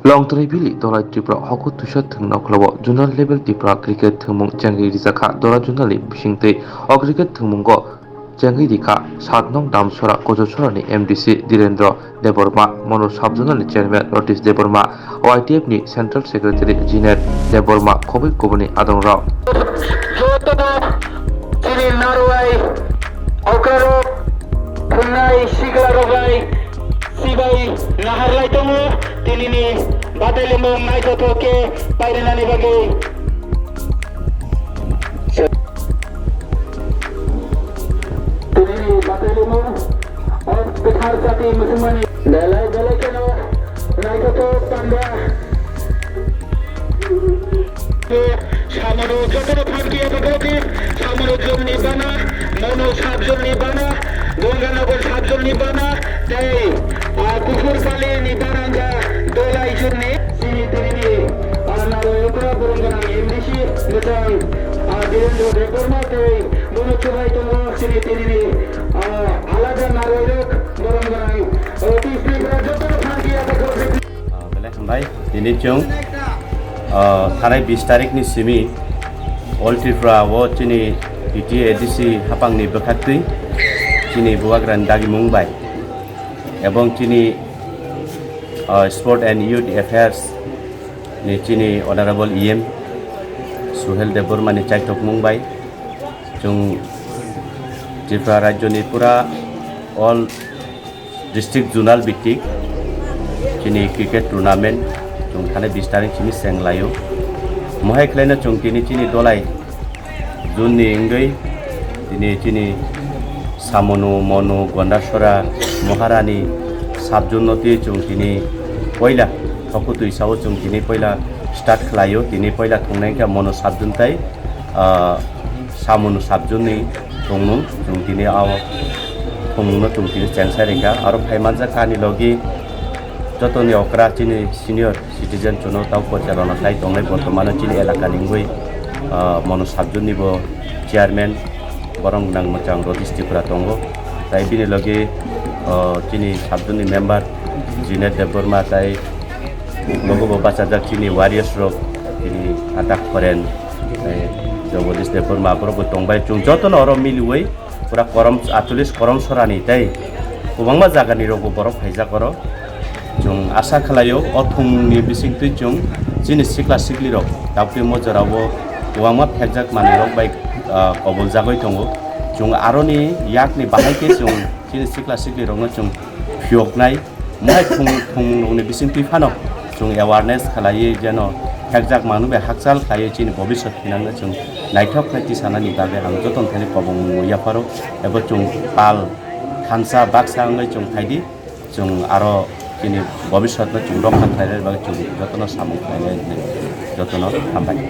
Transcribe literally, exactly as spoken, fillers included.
Longtwrwi bili Dolai Tripura hoku twisa thwngna ukhlobo zonal level Tripura cricket thwngmung chengwi rijakha Dora zonal ni bisingtwi. O cricket thwngmungo chengwi rikha sat nong Damsora Kojosora ni M D C Dhirendra Debbarma, Monu sub zonal ni chairman Ratish Debbarma, Y T F ni central secretary Jinet Debbarma, khobwi kubuni adongrok. Jotono chini narwai okrarok thwngnai siklarok lai sibai naharlai tongo tinini batailimung naithothok khe painani bagwi. Tinini batailimung o kwthar jati muchungmani belai belai kheno naithothok tangba. Samano jotono phan kiya bagati, samano jonni bana, Monu sub zone ni bana, Ganganagar sub zone ni bana, tei, ah, Kuphur Pali ni bana ja Dolai zone ni. Chini tinini, ah, Narwai okra borong gwnang M D C bwtang, ah, Dhirendra Debbarma tei bono chubai tongo chini tinini, ah, alada Narwai rok borong gwnang. O T S P bwrok jotono phan kiya bagati. Ah, belai hambai. Tini chwng, ah, thanai bis tarikh ni simi All Tripura o chini T T A D C hapang ni bwkhaktwi chini bubagrani dagimung bai ebong chini, ah, Sport and Youth Affairs ni chini Honorable E M Suhel Debbarma ni chaitokmung bai chwng Tripura rajyo ni pura all district zonal bhitik chini cricket tournament chwng thanai bis tarikh simi chenglaio. Mohai khlaino chwng tini chini Dolai zone ni wngwi tini chini Samonu, Monu, Gondasora, Maharani sub zone no twi chwng tini poila thokutwi sao chwng tini poila start khlaio. Tini poila thungnai khe Monu sub zone tai, ah, Samonu sub zone ni thwngmung, chwng tini o thwngmungno chwng tini chengsa rikha. Aro phaimanjak ani logi jotoni okra chini senior citizen chuno tau porchalona khai tongnai bortomano chini elaka ni wngwi, ah, Monu sub zone ni bo chairman borok nang mwchang Ratish Tripura tongo. Tai bini logi, ah, chini sub zone ni member Jinet Debbarma tai nogo bo bachajak chini warriors rok, chini Atak Khoren, eh, Jagadish Debbarma borok bo tongbai. Chwng jotono oro miliwi pura korom, atolish korom sorani tei kwbangma jagani rok bo borok phaijak oro. Chwng asa khlaio o thwngmungni bisingtwi chwng chini sikla siklirok daktwi mojorao kwbangma phekjak manwirok bai, ah, koboljagwi tongo. Chwng aroni yakni bahai khe chwng chini sikla siklirokno chwng phiyoknai. Mohai thwng-, thwngmungrokni bisingtwi phano chwng awareness khlaiwi jeno phekjak manwi bai hakchal khlaiwi chini bobiswt thinangno chwng naithok khlai tisanani bagwi ang jotono thani kobong yapharo ebo chwng pal thansa baksa wngwi chwng phaidi, chwng aro chini bobiswtno chwng rokha khlainani bagwi chwng jotono samung khlainai hinwi jotono hambai.